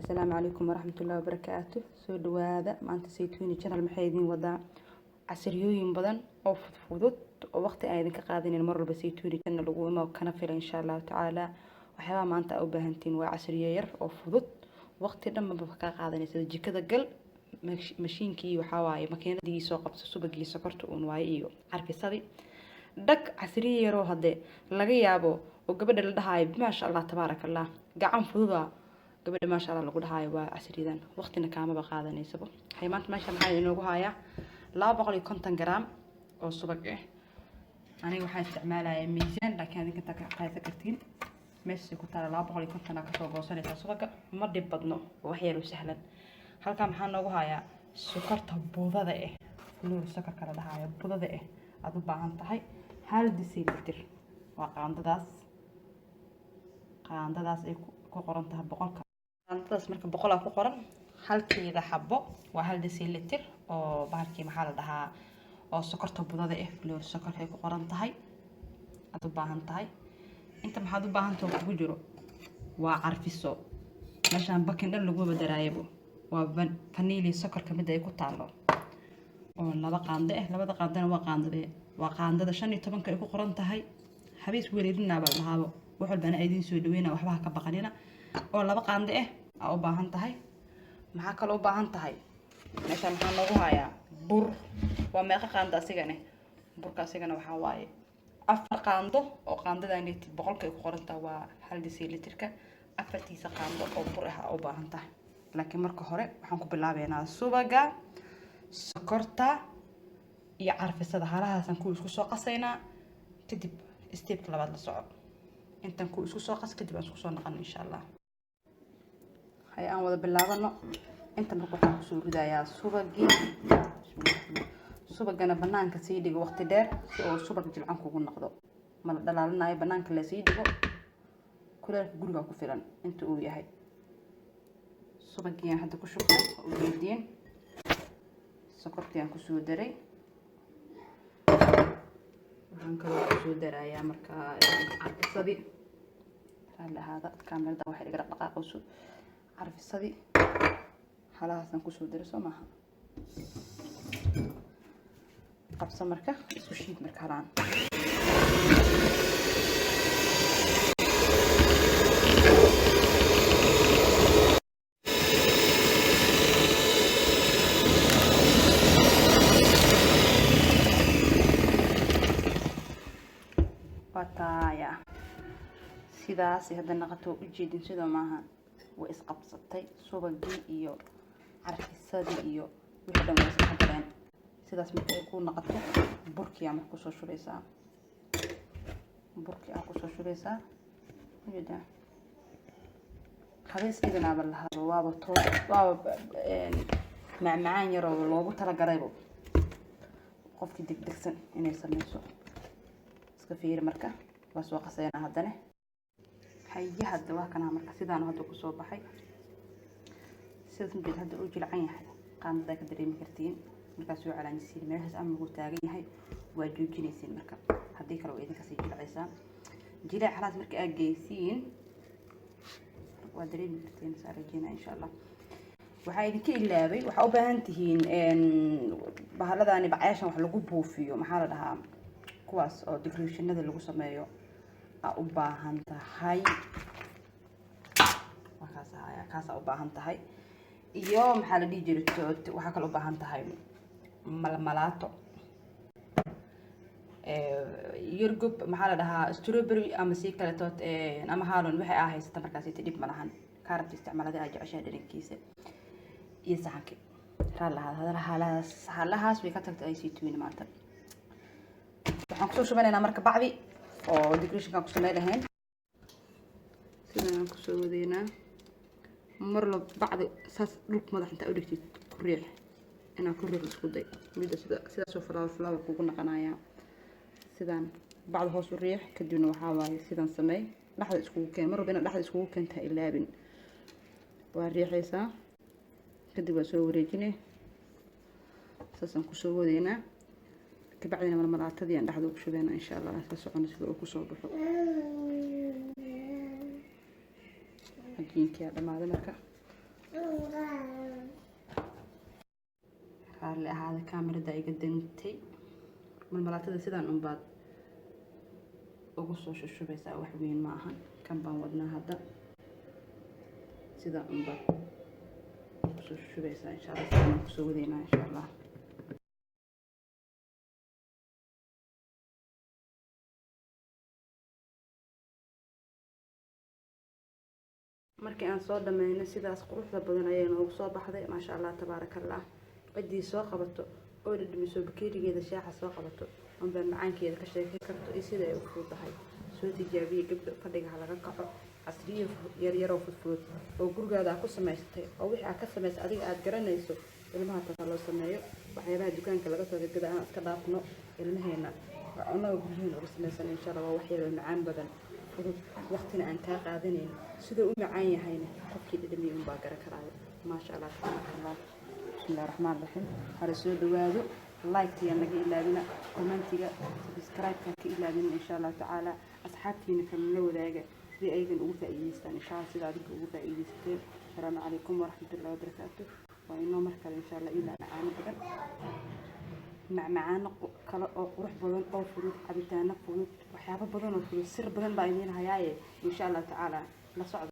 Asalaamu calaykum waraxmatullahi wabarakaatu. Soo dhawaada. Maanta Saytuuni Channel maxay idin wadaa? Casriyooyin badan oo fudfudud oo waqti aan idinka qaadanin. Mar walba Saytuuni Channel lagu imo kana fila, insha Allahu tacaala. Waxyaabaha maanta aa u baahantiin waa casriyo yar oo fudud, waqti dhan maba kaa qaadanaysa. Jikada gal, mashiinkii waxaa waaye makiinadii soo qabso, subagii, sokorta uun waaye iyo carfisadii, dhag. Casriyo yaroo hadde laga yaabo oo gabadha la dhahaayo "Maasha Allah, tabaaraka Allah, gacan fududa gabadha, maasha Allah" lagu dhahaayo waa casriyadan, waqtina kaamaba qaadanaysaba. Hay, maanta meesha maxaa inoogu hayaa? 250 garaam oo subag ah. Aniga waxaan isticmaalayaa miisaan, laakiin adinka intaa ka qaadsan kartiin. Meeshaasay ku taala, 250 aa kasoo goosanaysaa. Subaga ma dhib badno, waa wax yar oo sahlan. Halkaa maxaa noogu hayaa? Sokorta budada ah, flour sokorka la dhahaayo, budada ah aada u baahan tahay hal deciliter. Waa qaandadaas, qaandadaas ay ku qoran tahay boqolka. Qaandadaas marka 100 aa ku qoran, halkeeda xabo waa hal deciliter oo bahalkii maxaa la dhahaa, oo sokorta budada ah, flour sokorka ay ku qoran tahay aada u baahan tahay. Inta maxaad u baahan tahay oo kugu jiro? Waa carfiso. Meeshaan bakin dhan laguma daraayabo. Waa vanilla sokorka midda ay ku taalo oo laba qaando ah. Labada qaandana waa qaandade? Waa qaandada 15-ka ay ku qoran tahay. Habees wereerinaa baa lahaabo. Wax walba ana idiin soo dhaweyna, waxba ha ka baqanina. Oo laba qaando ah aa u baahan tahay. Maxaa kaloo u baahan tahay? Meeshaan maxaa noogu hayaa? Bur. Waa meeqa qaando asigane burka? Asigana waxaa waaye afar qaando oo qaandadaaneti 100-ka ay ku qoran tahay, waa hal deciliterka. Afartiisa qaando oo bur ah aa u baahan tahay. Laakiin marka hore waxaan ku bilaabeynaa subaga, sokorta iyo carfisada. Halahaasaan ku isku soo qasaynaa. Kadib stepka labaad la soco. Intaan ku isku soo qas, kadib aan isku soo naqano, insha Allah. Hay, aan wada bilaabano. Inta marka waxaan kusoo ridayaa subagii. Subagana banaanka sii dhigo waqti dheer si uu subag jilcan kugu noqdo. Ma la dhalaalinayo, banaanka lasii dhigo, kuleelka guriga ku filan inta uu yahay. Subagiiyaan hadda ku shubtay, oo ujeediin. Sokortiaan kusoo daray. Waxaan kaloo kusoo darayaa markaa carfisadii. Raalli ahaada, kaamirada waxay iga dhaqdhaqaaqayso. Carfisadii halahaasaan kusoo daray, soo maaha? Qabso marka, isku shiid marka halaan. Waa taaya, sidaasay hadda naqato. Ujeedin sidoo maaha? Way isqabsatay, subagii iyo carfisadii iyo wixii dhan way isdhexgaleen. Sidaas marka ay ku naqato, burkii aa marka kusoo shubaysaa. Burkii aa kusoo shubaysaa, ujeedaa? Habees dhibinaaba lahaaba, waaba too, waaba macmacaan yaroo loogu talagalaybo qofkii degdegsan inay sameyso. Iska fiiri marka, waa soo qaseynaa haddane. Haye, hadda waa kanaa marka, sidaan hadda kusoo baxay. Sidaas majeed hadda uu jilcan yahay, qaandadaa ka dareemi kartiin. Markaa soo calaanjisiin, meeshaas ama uu taagan yahay waa joojinaysiin. Marka haddii kale waa idinka sii jilcaysaa. Jileec halaas marka aad geysiin waa dareemi kartiin, saa rajeynaa, insha Allah. Waxaa idinka ilaabay, waxaa u baahan tihiin bahaladani, bacayaashan wax lagu buufiyo, maxaa la dhahaa, kuwaas oo decorationada lagu sameeyo aa u baahan tahay. Waa kaas haya, kaasaa u baahan tahay. Iyo maxaa la dhihi jiray, waxaa kale u baahan tahay malmalaato, yurgub, maxaa la dhahaa, strawberry ama si kaletood ama haalon, waxay aa haysata markaas dhib ma lahan. Kaa rabta isticmaalada aa jeceshahay dhadhankiisa. Iyo saxankii. Raalli ahaada, halahaas halahaas way ka tagtay ay sii tuwin. Maanta waxaan kusoo shubanaynaa marka bacdi oo decorationkaan ku samey lahayn. Sidan aan kusoo wadeynaa. Mar la bacdi saas dhulka madax intaa u dhigtid, ku riix, inaa ku riix isku day. Midda sida sidaasoo flower flower kugu naqanayaa. Sidaan bacda hoos u riix, kadibna waxaa waaye sidan sameey, dhexda iskugu keen. Mar walba inaad dhexda iskugu keenta ha ilaabin. Waa riixaysaa, kadib waa soo wareejine. Saasaan kusoo wadeynaa. Kabacdina malmalaatadii aan dhexda ugu shubeynaa, insha Allah. Aan isla socono sida uu kusoo baxo. Cajiinkii aa dhamaaday marka. Raalli ahaada, kaamirada iga dantay. Malmalaatada sidaan unbaad ugu soo shushubaysaa, wax weyn ma ahan. Kan baan wadnaa hadda, sidaan unbaad ugu soo shushubaysaa, insha Allah. Sidaan baan kusoo wadaynaa, insha Allah. Markii aan soo dhameynay, sidaas quruxda badan ayay noogu soo baxday, maasha Allah, tabaaraka Allah. Ciddii soo qabato oo dhadhamiso, bakeerigeeda shaaxa soo qabato unbaa macaankeeda ka sheekay karto iyo sida ay u fududahay. Soo tijaabiye, gabdho. Fadhiga ha laga kaco. Casriyo yaryaroo fudfudud oo gurigaada aa ku samaysatay, oo wixii aad ka samaysay adiga aad garanayso, ilmaha tata loo sameeyo. Waxyaabaha dukaanka laga soo gadgada aan iska dhaafno. Ilmaheena annaga guryaheena uga samaysan, insha Allah. Waa wax yaroo macaan badan, fudud, waqtina aan kaa qaadanayn. Siduu u macaan yahayna qofkii dhadhamiya unbaa garan karaayo. Maasha Allah, tabaaraka Allah. Bismillahi raxmaan raxiim. Hala soo dhawaado. Like-tiya naga ilaabina, commentiga, subscribe-ka ka ilaabina, insha Allah tacaala. Asxaabtiina kalena la wadaaga sidii ayagan ugu faa'iidaystaan, insha Allah, sida adinka ugu faa'iidaysateen. Asalaamu calaykum waraxmatullahi wabarakaatu. Waa inoo mar kale, insha Allah, iyo macmacaano badan, macmacaano kale oo qurux badan oo fudud, cabitaano fudud, waxyaabo badan oo fudud, sir badan baa idiin hayaaye, insha Allah tacaala, la socda.